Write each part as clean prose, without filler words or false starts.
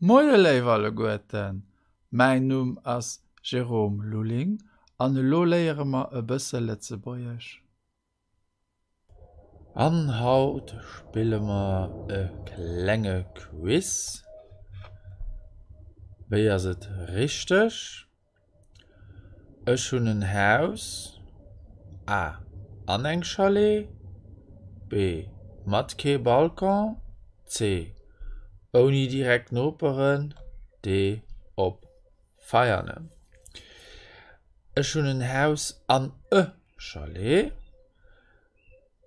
Moie léif alleguerten, mäin Numm ass Jérôme Lulling an elo léiere mer e bësse Lëtzebuergesch. An haut spille mer e klenge Quiz. Wéi ass et richteg? Ech hunn en Haus. A. An eng Chalet. B. Mat kee Balcon. C. Ouni direkt Noperen. D. Op Veianen. Ech hunn en Haus an e Chalet.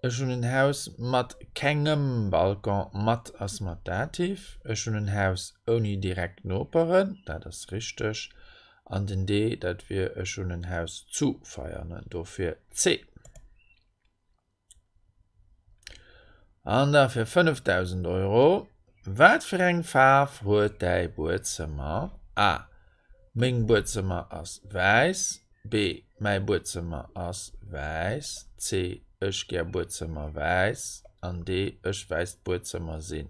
Ech hunn en Haus mat kengem Balcon, mat ass mat Dativ. Ech hunn en Haus ouni direkt Noperen, dat ass richteg. An den D, dat wier ech hunn en Haus zu Veianen, dofir C. An da fir 5.000 Euro, Wat fir eng Faarf huet däi Buedzëmmer? A, Meng Buedzëmmer ass wäiss. B, Mäi Buedzëmmer ass wäiss. C, Ech gär Buedzëmmer wäiss. An D, Ech wäisst Buedzëmmer sinn.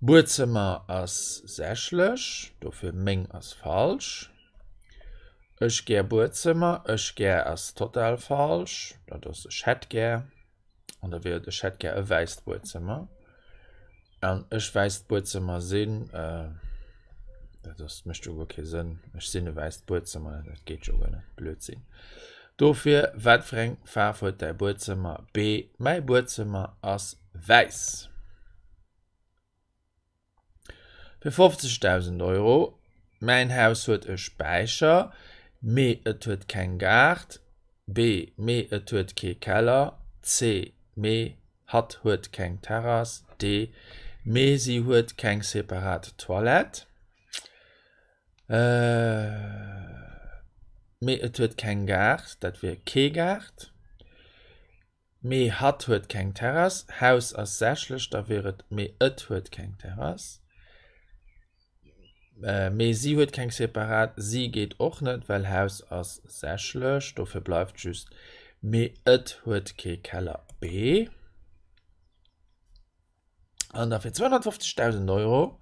Buedzëmmer ass sächlech, dofir meng ass falsch. Ech gär Buedzëmmer, ech gär ass total falsch, dat ass ech hätt gär. An da wier et ech hätt gär e wäisst Buedzëmmer. An ech wäisst Buedzëmmer sinn, dat ass, mécht jo guer kee Sënn. Ech sinn e wäisst Buedzëmmer, dat geet jo guer net, Blödsinn. Dofir, wat fir eng Faarf huet däi Buedzëmmer? B, Mäi Buedzëmmer ass wäiss. Fir 50.000 Euro, Mäin Haus huet e Späicher, mee et huet keng Gaart. B, Mee et huet kee Keller. C, Mee hatt huet keng Terrass. D, Mee si huet keng separat Toilette. Mee et huet keng Gaart, dat wier kee Gaart. Mee hatt huet keng Terrass. Haus ass sächlech, da wier et mee et huet keng Terrass. Mee si huet keng separat. Si geet och net, well Haus ass sächlech. Dofir bleift just mee et huet kee Keller. B. An da fir 250.000 Euro.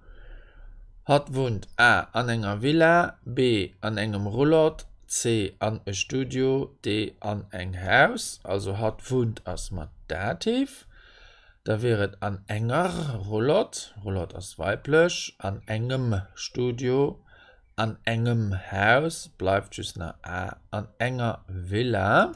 Hatt wunnt A an enger Villa, B an engem Roulotte, C an e Studio, D an eng Haus. Also hatt wunnt ass mat Dativ. Da wier et an enger Roulotte, Roulotte ass weiblech, an engem Studio, an engem Haus, bleift just nach A an enger Villa.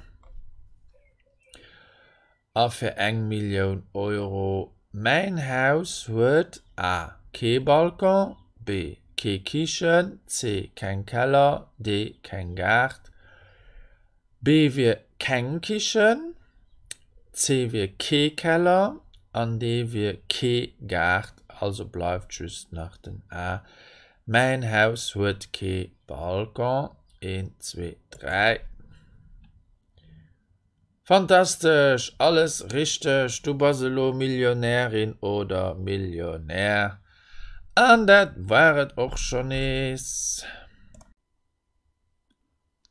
A fir eng Millioun Euro. Mäin Haus huet a. Kee Balcon, b. Kee Kichen, c. Keng Keller, d. Keng Gaart. B wier keng Kichen, c wier kee Keller an d wier kee Gaart. Also bleift just nach den a. Mäin Haus huet kee Balcon. Een, zwee, dräi. Fantastesch! Alles richteg! Du bass elo Millionärin oder Millionär. An dat war et och scho nees.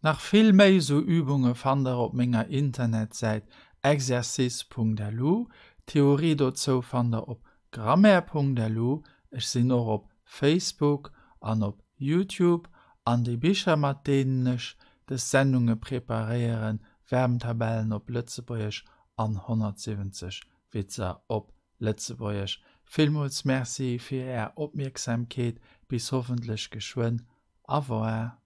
Nach vill méi sou Übunge fannt der op menger Internetsäit exercice.lu. D'Theorie dozou fannt der op grammaire.lu. Ech sinn och op Facebook an op Youtube. An déi Bicher mat deenen ech Dës Sendunge preparéieren Verbentabellen op Lëtzebuergesch an 170 Witzer op Lëtzebuergesch. Villmools Merci fir Är Opmierksamkeet. Bis hoffentlech geschwënn. Au revoir.